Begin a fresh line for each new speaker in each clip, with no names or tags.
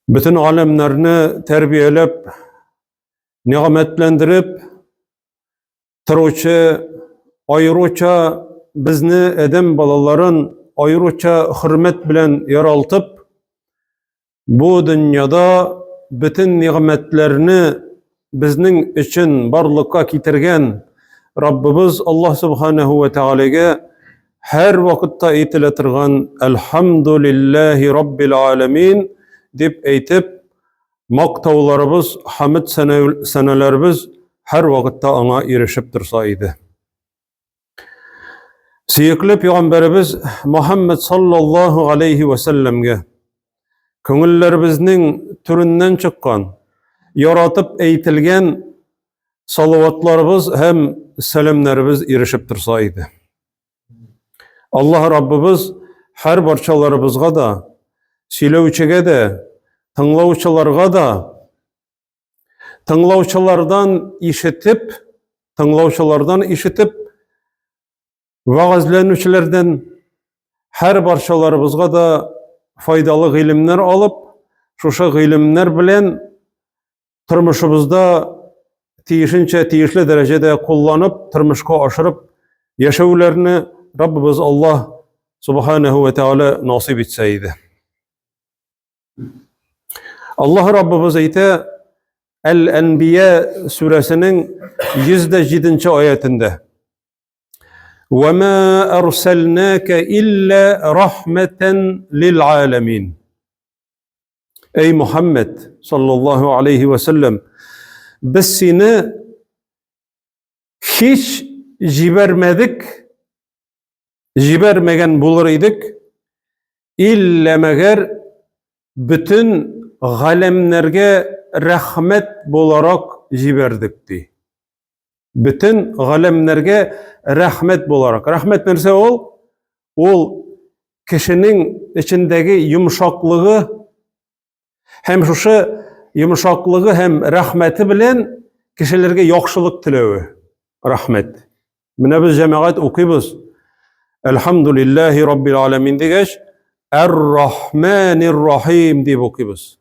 Бөтен галәмнәрне тәрбияләп, нигъмәтләндереп торучы, аеруча безне адәм балаларын аеруча хөрмәт белән яралтып, бу дөньяда бөтен нигъмәтләрне безнең өчен барлыкка китергән Раббыбыз Аллаһ Субханаһу ва Тәгаләгә һәр вакытта әйтелә торган Әлхамдулиллаһи Раббил аламин дип әйтеп, мактауларыбыз, хамд сәнәләребез һәр вакытта аңа ирешеп торса иде. Сөекле пәйгамбәребез Мухаммад саллаллаһу алейхи ва сәлләмгә күңелләребезнең түреннән чыккан, яратып әйтелгән салаватларыбыз һәм сәламнәребез ирешеп торса иде. Аллаһ Раббыбыз һәр барчаларыбызга да, сөйләүчегә дә, тыңлаучыларга да Тыңлаучылардан ишетеп, тыңлаучылардан ишетеп, вәгазьләнүчеләрдән һәр барчаларыбызга да файдалы гыйлемнәр алып, шушы гыйлемнәр белән тормышыбызда тиешенчә, тиешле дәрәҗәдә кулланып, тормышка ашырып яшәүләрне Раббыбыз Аллаһ Субханаһу ва Тааля насыйп итсә иде. Аллаһ Раббыбыз әйтә Әл-Әнбия сүрәсенең 107 аятендә. Ва ма арсалнака илля рахматан лил аламин. Эй Мухаммед саллаллаху алейхи ва саллям, без сине һич җибәрмәдек, җибәрмәгән булыр идек, иллә мәгәр бөтен галәмнәргә рәхмәт буларак җибәрдек, ди. Бөтен галәмнәргә рәхмәт буларак. Рәхмәт нәрсә ул? Ул кешенең эчендәге йомшаклыгы һәм шушы йомшаклыгы һәм рәхмәте белән кешеләргә яхшылык теләве. Рәхмәт. Менә без җәмәгать укыйбыз. Әлхәмдулиллаһи раббил аламин дигәч, Ар-Рахманир Рахим дип укыйбыз.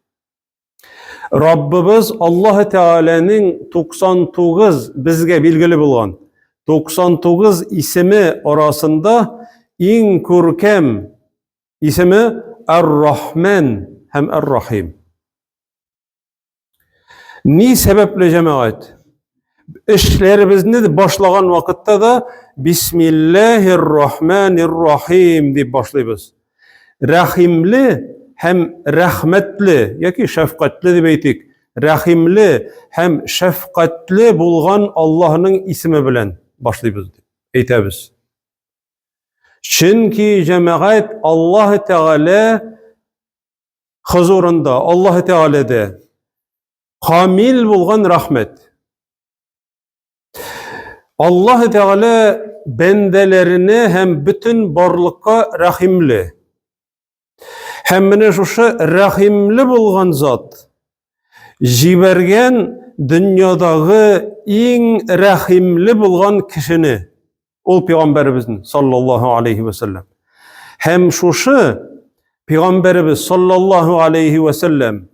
Раббыбыз Аллаһ Тәгаләнең 99 безгә билгеле булган 99 исеме арасында иң күркәм Исеме Ар-Рахман һәм Ар-Рахим. Ни сәбәпле җәмәгать? Эшләребезне башлаган вакытта да Бисмиллаһир Рахманир Рахим дип башлыйбыз. Рәхимле һәм рәхмәтле яки шәфкатьле дип әйтик. Рәхимле һәм шәфкатьле булган Аллаһның исеме белән башлыйбыз дип әйтәбез. Чөнки җәмәгать Аллаһ Тәгалә хозурында, Аллаһ Тәгаләдә камил булган рәхмәт. Аллаһ Тәгалә бәндәләренә һәм бөтен барлыкка рәхимле. Һәм менә шушы рәхимле булган зат җибәргән дөньядагы иң рәхимле булган кешене, ул пәйгамбәребезне саллаллаһу алейхи ва саллям. Һәм шушы пәйгамбәребез саллаллаһу алейхи ва саллям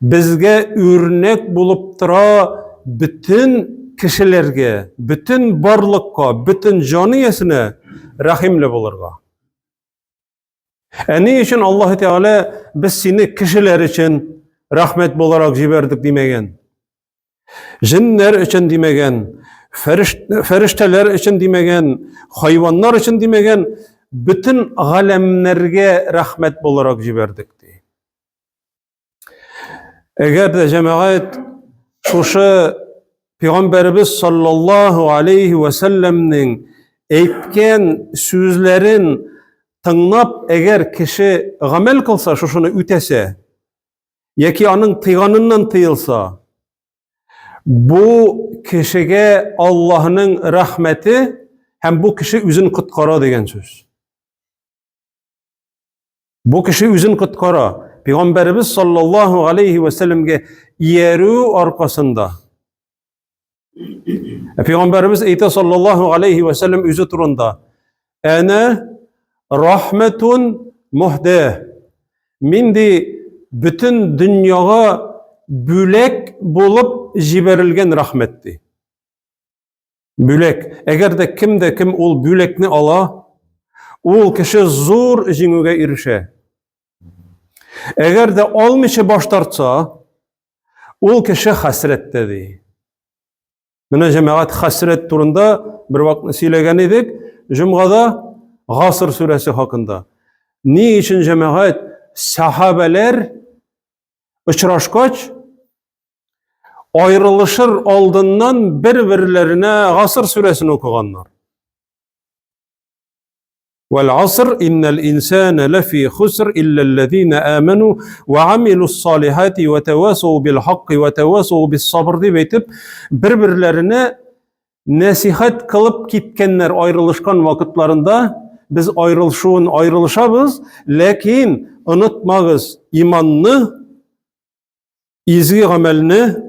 безгә үрнәк булып тора бөтен кешеләргә, бөтен барлыкка, бөтен җан иясенә рәхимле булырга. Ә ни өчен Аллаһ Тәгалә без сине кешеләр өчен рәхмәт буларак җибәрдек димәгән? Җеннәр өчен димәгән, фәрештәләр өчен димәгән, хайваннар өчен димәгән, бөтен галәмнәргә рәхмәт буларак җибәрдек ди. Әгәр дә җәмәгать шушы Пәйгамбәребез саллаллаһу алейхи ва сәлләмнең әйткән сүзләрен тыңлап, әгәр кеше гамәл кылса, шушыны үтәсә, яки аның тыйганыннан тыелса, бу кешегә Аллаһның рәхмәте һәм бу кеше үзен коткара дигән сүз. Бу кеше үзен коткара. Пәйгамбәребез саллаллаһу алейхи ва сәлләмгә иярү аркасында. Ә пәйгамбәребез әйтә саллаллаһу алейхи ва сәлләм үзе турында: "Әнә рахматун муһда." Мин ди бөтен дөньяга бүләк булып җибәрелгән рәхмәт ди. Бүләк. Әгәр дә кем дә кем ул бүләкне ала, ул кеше зур җиңүгә ирешә. Әгәр дә алмыйча баш тартса, ул кеше хәсрәттә ди. Менә җәмәгать хәсрәт турында бер вакытны сөйләгән идек, җомгада Гасыр сүрәсе хакында. Ни өчен җәмәгать сахабәләр очрашкач аерылышыр алдыннан бер-берләренә Гасыр сүрәсен укыганнар. Вәл-аср иннәл инсана ләфи хуср илләлләзина аману ва амилус салихати ва тавасау бил хакки ва тавасау бис сабр дип әйтеп, бер-берләренә нәсихәт кылып киткәннәр аерылышкан вакытларында без аерылышуын аерылышабыз, ләкин онытмагыз иманны Изге гамәлне,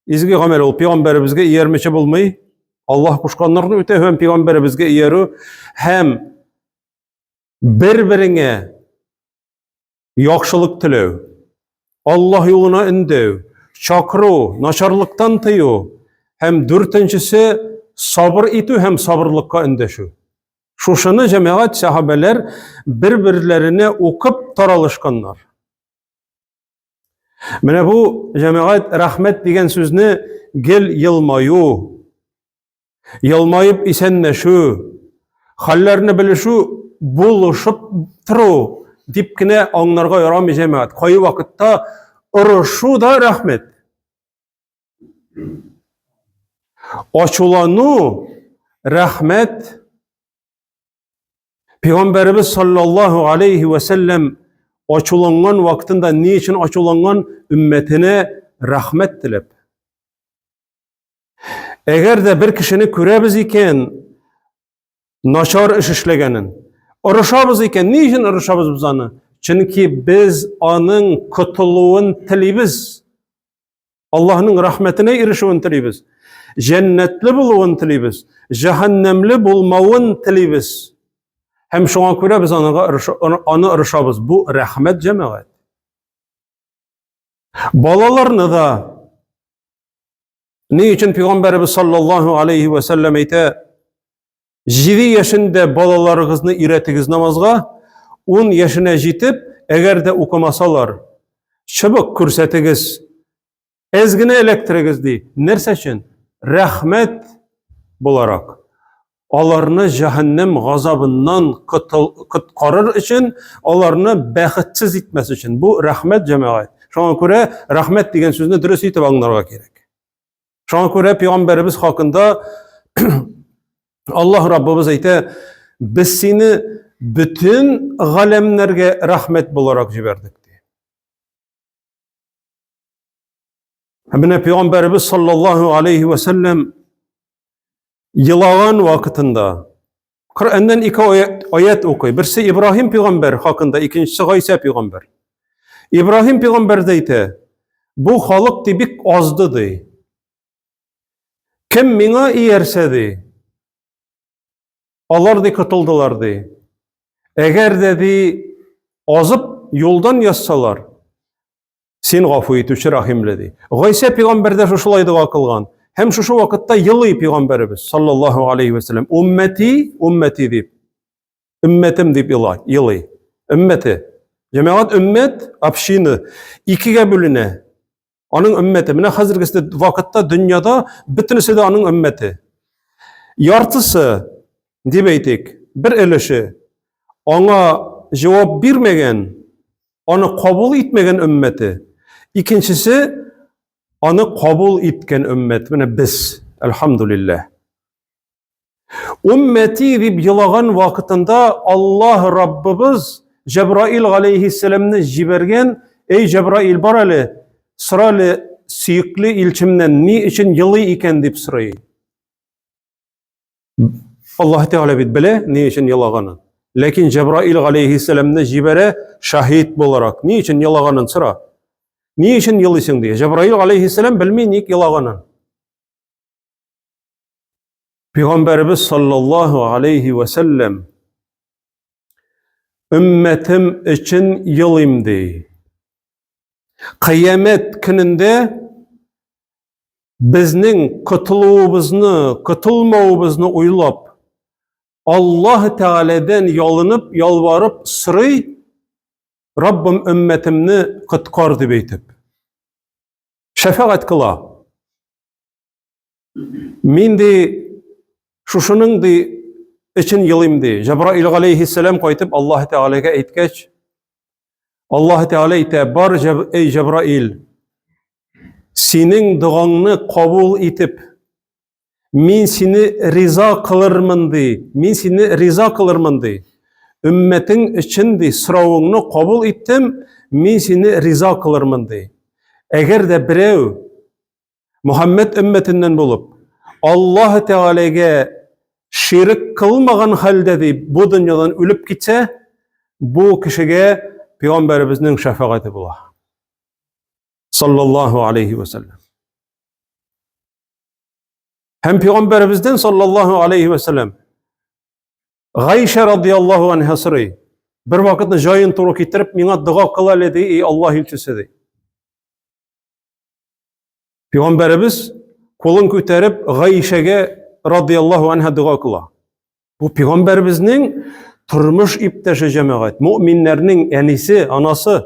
изге гамәл ул пәйгамбәребезгә иярмичә булмый. Аллаһ кушканнарны үтәү һәм пәйгамбәребезгә иярү һәм бер-береңә яхшылык теләү, Аллаһ юлына өндәү, чакыру, начарлыктан тыю һәм дүртенчесе сабыр итү һәм сабырлыкка өндәшү. Шушыны җәмәгать сәхабәләр бер-берләренә укып таралышканнар. Менә бу җәмәгать рәхмәт дигән сүзне гел елмаю, елмаеп исәнләшү, хәлләрне белешү, булышып тору дип кенә аңларга ярамый җәмәгать. Кай вакытта орышу да рәхмәт. Ачулану рәхмәт. Пәйгамбәребез саллаллаһу алейхи ва сәлләм ачуланган вакытында ни өчен ачуланган? Өммәтенә рәхмәт теләп. Әгәр дә бер кешене күрәбез икән, начар эш эшләгәнен, орышабыз икән, ни өчен орышабыз без аны? Чөнки без аның котылуын телибез. Аллаһның рәхмәтенә ирешүен телибез. Җәннәтле булуын телибез. Җәһәннәмле булмавын телибез. Һәм шуңа күрә без анага аны орышабыз. Бу рәхмәт җәмәгать. Балаларны да ни өчен пәйгамбәребез саллаллаһу алейхи ва сәлләм әйтә, 7 яшендә балаларыгызны өйрәтегез намазга, 10 яшенә җитеп, әгәр дә укымасалар, чыбык күрсәтегез, әз генә эләктерегез ди. Нәрсә өчен? Рәхмәт буларак. Аларны җәһәннәм газабыннан коткарыр өчен, аларны бәхетсез итмәс өчен. Бу рәхмәт җәмәгать. Шуңа күрә рәхмәт дигән сүзне дөрес итеп аңларга кирәк. Шуңа күрә пәйгамбәребез хакында Аллаһ Раббыбыз әйтә, без сине бөтен галәмнәргә рәхмәт буларак җибәрдек ди. Һәм менә пәйгамбәребез саллаллаһу алейхи ва сәлләм елаган вакытында Коръәннән ике аят укый. Берсе Ибраһим пәйгамбәр хакында, икенчесе Гайсә пәйгамбәр. Ибраһим пәйгамбәр дә әйтә, бу халык ди бик азды ди. Кем миңа иярсә ди, алар ди котылдылар ди. Әгәр дә ди азып юлдан язсалар, Син гафу итүче рәхимле ди. Гайсә пәйгамбәр дә шушылай дога кылган. Һәм шушы вакытта елый пәйгамбәребез саллаллаһу алейхи ва сәлләм. Уммәти, уммәти дип. Өммәтем дип елай, елый. Өммәте. Җәмәгать өммәт, община икегә бүленә. Аның өммәте. Менә хәзерге вакытта дөньяда бөтенесе дә аның өммәте. Яртысы дип әйтик, бер өлеше аңа җавап бирмәгән аны кабул итмәгән өммәте. Икенчесе аны кабул иткән өммәт. Менә без, әлхәмдулилләһ. Уммәти дип елаган вакытында Аллаһ Раббыбыз Җәбраил галәйһиссәламне җибәргән, "Эй Җәбраил, бар әле, сора әле сөекле илчемнән ни өчен елый икән?" дип сорый. Аллаһ Тәгалә бит белә, ни өчен елаганын. Ләкин Җәбраил галәйһиссәламне җибәрә шаһит буларак. Ни өчен елаганын сора. Ни өчен елыйсың ди. Җәбраил галәйһиссәлам белми ник елаганын. Пәйгамбәребез саллаллаһу алейхи ва сәлләм өммәтем өчен елыйм ди. Кыямәт көнендә безнең котылуыбызны, котылмавыбызны уйлап, Аллаһ Тәгаләдән ялынып, ялварып сорый, Раббым өммәтемне коткар дип әйтеп. Шәфәгать кыла. Мин ди шушының ди өчен елыйм ди. Җәбраил галәйһиссәлам кайтып Аллаһ Тәгаләгә әйткәч, Аллаһ Тәгалә әйтә, бар эй Җәбраил, синең догаңны кабул итеп, мин сине риза кылырмын ди. Мин сине риза кылырмын ди. Өммәтең өчен ди, соравыңны кабул иттем, мин сине риза кылырмын ди. Әгәр дә берәү Мөхәммәд өммәтеннән булып, Аллаһ Тәгаләгә ширек кылмаган хәлдә ди, бу дөньядан үлеп китсә, бу кешегә пәйгамбәребезнең шәфәгате була. Саллаллаһу алейхи ва саллям. Һәм пәйгамбәребездән саллаллаһу алейхи ва саллям Гайшә радияллаһу анха сорый. Бер вакытны җаен туры китереп, миңа дога кыл әле ди, эй Аллаһ илчесе ди. Пәйгамбәребез кулын күтәреп Гайшәгә радияллаһу анха дога кыла. Бу пәйгамбәребезнең тормыш иптәше җәмәгать, мөэминнәрнең әнисе, анасы.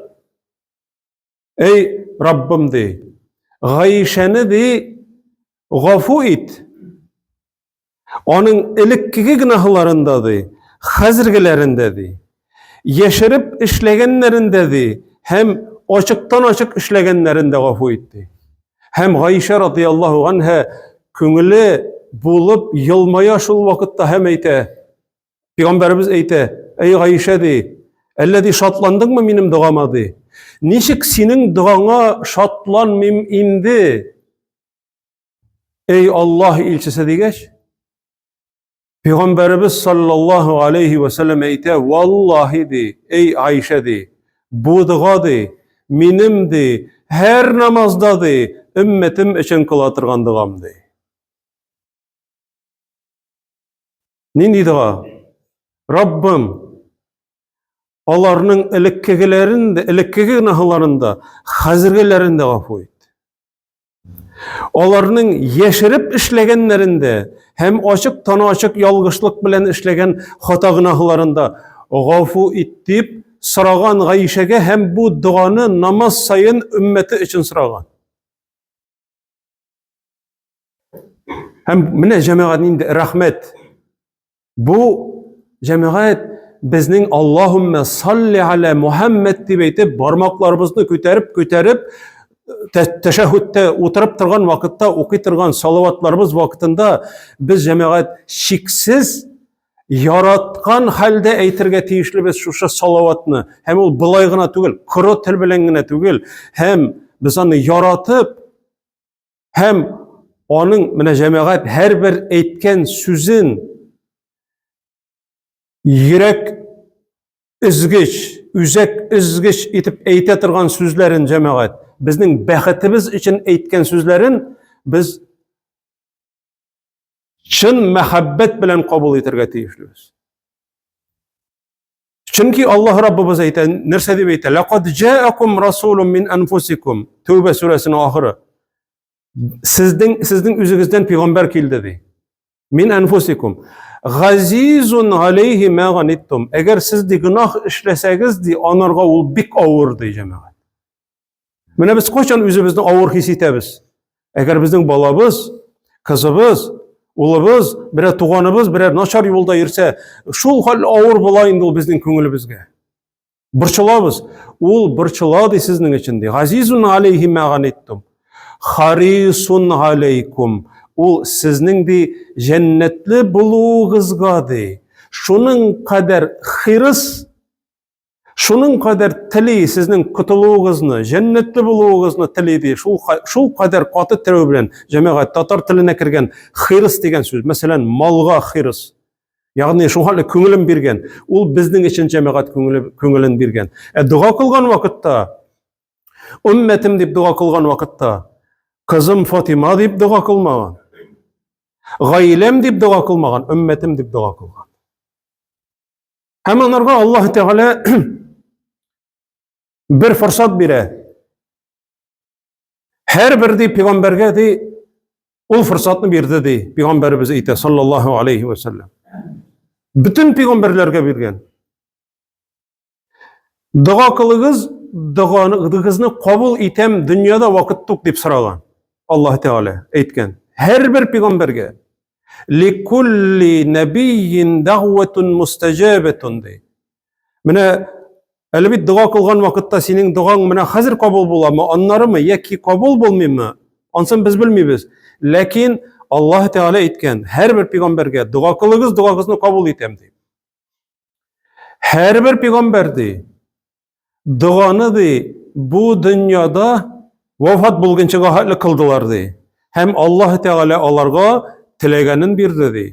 Эй, Раббым ди, Гайшәне ди гафу ит. Аның элеккеге гөнаһларында ди, хәзергеләрендә ди, яшереп эшләгәннәрендә ди һәм ачыктан-ачык эшләгәннәрендә гафу ит ди. Һәм Гайшә радияллаһу анһа күңеле булып елмая шул вакытта һәм әйтә, Пәйгамбәребез әйтә, әй Гайшә ди, әллә ди шатландыңмы минем догама ди? Ничек синең догаңа шатланмыйм инде? Эй Аллаһ илчесе дигәч, Пәйгамбәребез саллаллаһу алейхи ва саллям әйтә, валлаһи ди, эй Айша ди, бу дога ди, минем ди, һәр намазда ди, өммәтем өчен кыла торган догам ди. Нинди дога? Раббым, аларның элеккегеләрен дә, элеккеге гөнаһларын да, хәзергеләрен дә гафу ит. Аларның яшереп эшләгәннәрендә һәм ачык тана ачык ялгышлык белән эшләгән хата гөнаһларында гафу ит дип сораган Гаишәгә һәм бу доганы намаз саен өммәте өчен сораган. Һәм менә җәмәгать нинди рәхмәт. Бу җәмәгать безнең Аллаһуммә салли аля Мухаммад дип әйтеп, бармакларыбызны күтәреп, күтәреп, тәшәһүдтә утырып торган вакытта укый торган салаватларыбыз вакытында без җәмәгать чиксез яраткан хәлдә әйтергә тиешлебез шушы салаватны. Һәм ул былай гына түгел, коры тел белән генә түгел, һәм без аны яратып, Һәм аның менә җәмәгать һәрбер әйткән сүзен йөрәк өзгеч, үзәк өзгеч итеп әйтә торган сүзләрен җәмәгать, безнең бәхетебез өчен әйткән сүзләрен без чын мәхәббәт белән кабул итәргә тиешлебез. Чөнки Аллаһ Раббыбыз әйтә, нәрсә дип әйтә? Лақад җаакум расулун мин анфусикум. Тәүбә сүрәсенең ахыры. Сезнең сезнең үзегездән пәйгамбәр килде ди. Мин анфусикум. Газизун алейхи ма ганиттум. Әгәр сез ди гөнаһ эшләсәгез ди, анарга ул бик авыр ди җәмәгать. Менә без кайчан үзебезне авыр хис итәбез? Әгәр безнең балабыз, кызыбыз, улыбыз, берәр туганыбыз берәр начар юлда йөрсә, шул хәл авыр була инде ул безнең күңелебезгә. Борчылабыз. Ул борчыла ди сезнең өчен ди. Газизун алейхи ма ганиттум. Харисун алейкум. Ул сезнең ди җәннәтле булуыгызга ди. Шуның кадәр хирыс Шуның кадәр тели сезнең котылуыгызны, җәннәтле булуыгызны тели ди. Шул шул кадәр каты теләү белән җәмәгать татар теленә кергән хирыс дигән сүз, мәсәлән, малга хирыс. Ягъни шул хәле күңелен биргән. Ул безнең өчен җәмәгать күңеле күңелен биргән. Ә дога кылган вакытта уммәтем дип дога кылган вакытта кызым Фатима дип дога кылмаган. Гаиләм дип дога кылмаган, уммәтем дип дога кылган. Һәм аларга Аллаһ Тәгалә бер форсат бирә. Һәрбер ди пәйгамбәргә ди ул форсатны бирде ди пәйгамбәребез әйтә саллаллаһу алейхи ва саллям. Бөтен пәйгамбәрләргә биргән. Дога кылыгыз, догагызны кабул итәм дөньяда вакыт тук дип сораган. Аллаһ Тәгалә әйткән. Һәрбер пәйгамбәргә ликулли нәбийин дәгъватун мустаҗабатун ди. Менә әле бит дога кылган вакытта синең догаң менә хәзер кабул буламы, аннарымы яки кабул булмыймы? Ансын без белмибез. Ләкин Аллаһ Тәгалә әйткән, һәрбер пәйгамбәргә дога кылыгыз, догагызны кабул итәм дип. Һәрбер пәйгамбәр ди, доганы ди, бу дөньяда вафат булганчыга хәтле кылдылар ди. Һәм Аллаһ Тәгалә аларга теләгәнен бирде ди.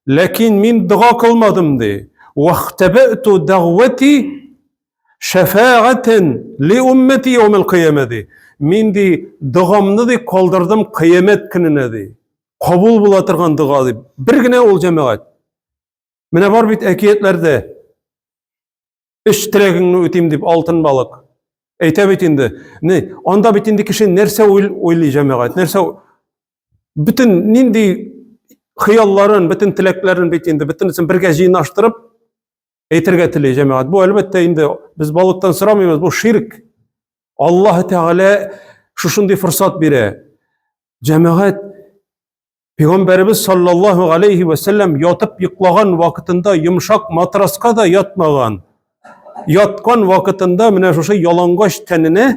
Ләкин мин дога кылмадым ди. Вахтабату дәгъвати шәфәгатен ли уммати яумил кыямә ди. Мин ди догамны ди калдырдым кыямәт көненә ди. Кабул була торган дога ди. Бер генә ул җәмәгать. Менә бар бит әкиятләрдә Өч теләгеңне үтим дип алтын балык. Әйтә бит инде. Не, анда бит инде кеше нәрсә уйлый җәмәгать, нәрсә бөтен нинди хыялларын, бөтен теләкләрен бит инде бөтенесен бергә җыйнаштырып әйтергә тели җәмәгать. Бу әлбәттә инде без балыктан сорамыйбыз, бу ширк. Аллаһ Тәгалә шушындый форсат бирә. Җәмәгать Пәйгамбәребез саллаллаһу алейхи вә сәлләм ятып йоклаган вакытында йомшак матраска да ятмаган. Яткан вакытында менә шушы ялангач тәненә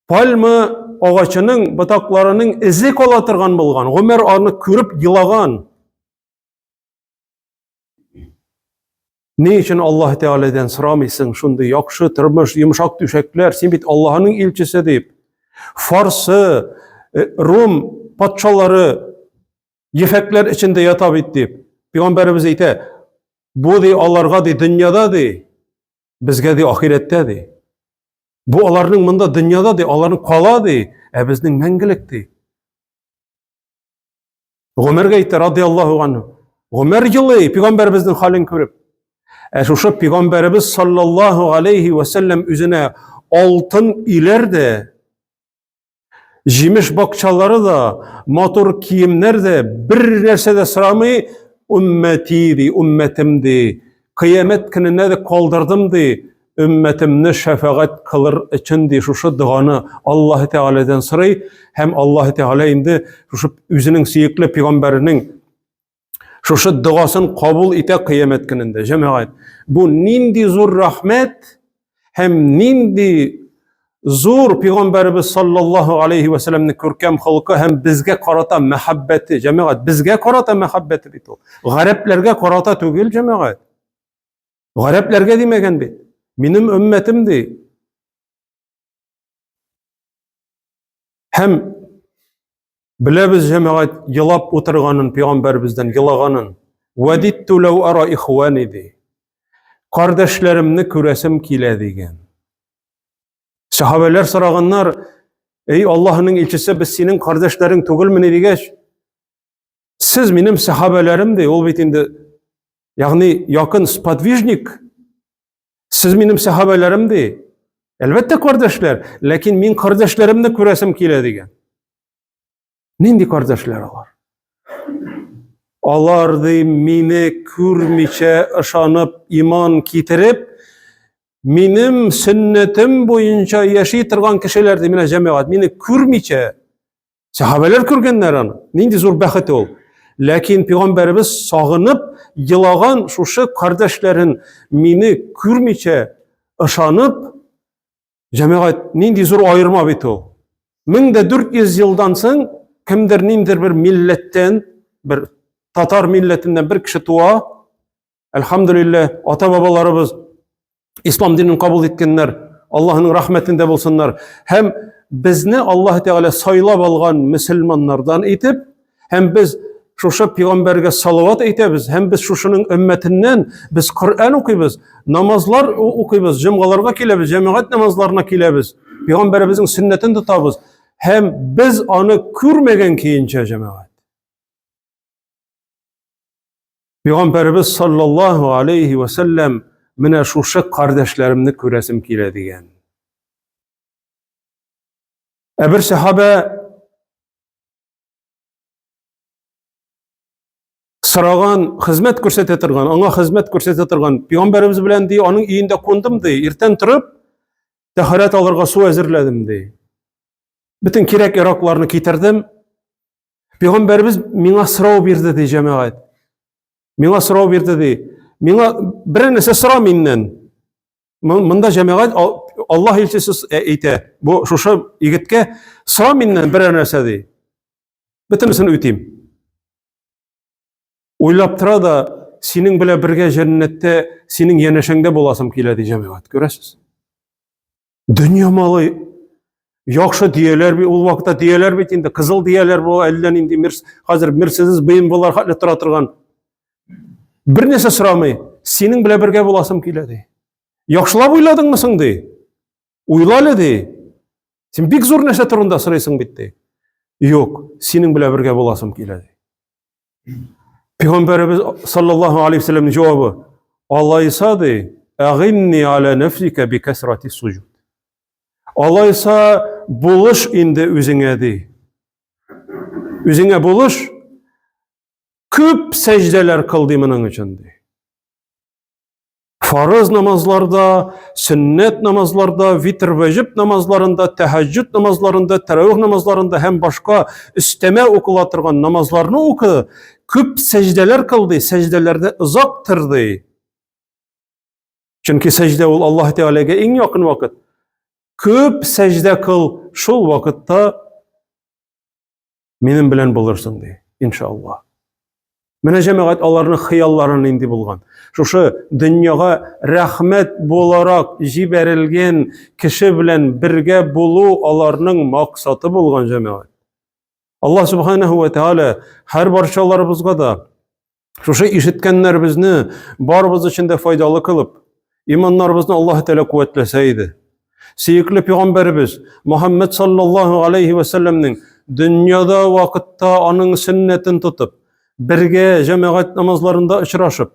пальма агачының ботакларының эзе кала торган булган. Гомәр аны күреп елаган. Ни өчен Аллаһ Тәгаләдән сорамыйсың шундый яхшы тормыш, йомшак түшәкләр, син бит Аллаһның илчесе дип. Фарсы, э, Рум патшалары ефәкләр эчендә ята бит дип. Пәйгамбәребез әйтә, бу ди аларга ди дөньяда ди, безгә ди ахирәттә ди. Бу аларның монда дөньяда ди, аларның кала ди, ә безнең мәңгелек ди. Гомәргә әйтте, радиаллаһу анһу. Гомәр елый, пәйгамбәребезнең хәлен күреп. Ә шушы пәйгамбәребез саллаллаһу алейхи ва сәлләм үзенә алтын өйләр дә, җимеш бакчалары да, матур киемнәр дә, бер нәрсә дә сорамый, уммәти ди, уммәтем ди. Кыямәт көненә дә калдырдым ди. Өммәтемне шәфәгать кылыр өчен ди шушы доганы Аллаһ Тәгаләдән сорый һәм Аллаһ Тәгалә инде шушы үзенең сөекле пәйгамбәренең шушы догасын кабул итә кыямәт көнендә. Җәмәгать, бу нинди зур рәхмәт һәм нинди зур пәйгамбәребез саллаллаһу алейхи ва сәлламнең күркәм холкы һәм безгә карата мәхәббәте, җәмәгать, безгә карата мәхәббәте бит ул. Гарәпләргә карата түгел, җәмәгать. Гарәпләргә димәгән бит. Минем өммәтем ди. Һәм беләбез җәмәгать елап утырганын пәйгамбәребездән елаганын. Вадитту лау ара ихвани ди. Кардәшләремне күрәсем килә дигән. Сахабәләр сораганнар, "Эй Аллаһның илчесе, без синең кардәшләрең түгелмени?" дигәч, Сез минем сәхабәләрем ди, ул бит инде ягъни якын сподвижник. Сез минем сәхабәләрем ди. Әлбәттә, кардәшләр, ләкин мин кардәшләремне күрәсем килә дигән. Нинди кардәшләр алар? Алар ди мине күрмичә ышанып, иман китереп, минем сөннәтем буенча яши торган кешеләр ди, менә җәмәгать, мине күрмичә Сәхабәләр күргәннәр аны. Нинди зур бәхет ул. Ләкин пәйгамбәребез сагынып елаган шушы кардәшләрен мине күрмичә ышанып, җәмәгать нинди зур аерма бит ул. 1400 елдан соң кемдер ниндер бер милләттән, бер татар милләтеннән бер кеше туа, Әлхәмдүлилләһ, ата-бабаларыбыз ислам динен кабул иткәннәр, Аллаһның рәхмәтендә булсыннар. Һәм безне Аллаһ Тәгалә сайлап алган мөселманнардан итеп, һәм без шушы пәйгамбәргә салават әйтәбез, һәм без шушының өммәтеннән без Коръән укыйбыз, намазлар укыйбыз, җомгаларга киләбез, җәмәгать намазларына киләбез, пәйгамбәребезнең сөннәтен тотабыз һәм без аны күрмәгән көенчә җәмәгать. Пәйгамбәребез саллаллаһу алейхи ва сәлләм менә шушы кардәшләремне күрәсем килә дигән. Ә бер сәхабә сораган, хезмәт күрсәтә торган, аңа хезмәт күрсәтә торган пәйгамбәребез белән ди, аның өендә кундым ди, иртән торып тәһарәт алырга су әзерләдем ди. Бөтен кирәк-яракларны китердем. Пәйгамбәребез миңа сорау бирде ди, җәмәгать. Миңа сорау бирде ди. Миңа берәр нәрсә сора миннән. Монда җәмәгать Аллаһ илчесе әйтә, бу шушы егеткә сора миннән берәр нәрсә ди. Бөтенесен үтим. Уйлап тора да, синең белән бергә җәннәттә, синең янәшәңдә буласым килә ди җәмәгать. Күрәсез? Дөнья малы яхшы дияләр бит, ул вакытта дияләр бит инде, кызыл дияләр бу, әллә нинди мерс, хәзер Мерседес, БМВлар хәтле тора торган. Бер нәрсә сорамый, синең белән бергә буласым килә ди. Яхшылап уйладыңмы соң ди? Уйла әле ди. Син бик зур нәрсә турында сорыйсың бит ди. Юк, синең белән бергә буласым килә ди. Пәйгамбәребез саллаллаһу алейхи вәсәлләмнең җавабы: Алайса ди, әгинни аля нәфсика би кәсрати суҗуд. Алайса булыш инде үзеңә ди. Үзеңә булыш, күп сәҗдәләр кыл ди моның өчен ди. Фарыз намазларда, сөннәт намазларда, витр вәҗиб намазларында, тәһәҗҗүд намазларында, тәравих намазларында һәм башка өстәмә укыла торган намазларны укы, күп сәҗдәләр кыл ди, сәҗдәләрдә озак тор ди. Чөнки сәҗдә ул Аллаһ Тәгаләгә иң якын вакыт. Күп сәҗдә кыл, шул вакытта минем белән булырсың ди, иншалла. Менә җәмәгать аларның хыяллары нинди булган. Шушы дөньяга рәхмәт буларак җибәрелгән кеше белән бергә булу аларның максаты булган җәмәгать. Аллаһ субханаһу ва тааля һәр барчаларыбызга да Шушы ишеткәннәребезне барыбыз өчен дә файдалы кылып, иманнарыбызны Аллаһ Тәгалә куәтләсә иде. Сөекле пәйгамбәребез Мухаммад саллаллаһу алейхи ва сәлләмнең дөньяда вакытта аның сөннәтен тотып, бергә җәмәгать намазларында очрашып,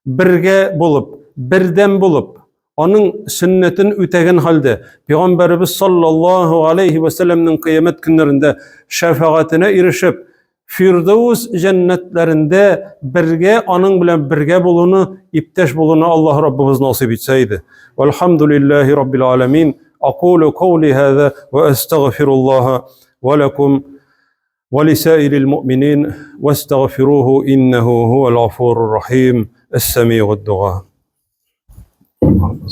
бергә булып, бердәм булып, аның сөннәтен үтәгән хәлдә, Пәйгамбәребез саллаллаһу алейхи вә сәлләмнең кыямәт көннәрендә шәфәгатенә ирешеп, Фирдәүс җәннәтләрендә бергә аның белән бергә булуны, иптәш булуны Аллаһ Раббыбыз насыйп итсә иде. Вальхамдулиллахи раббил аламин. Акулу каули хаза ва астагфируллаһа ва лакум ولسائر المؤمنين واستغفروه إنه هو الغفور الرحيم السميع الدعاء.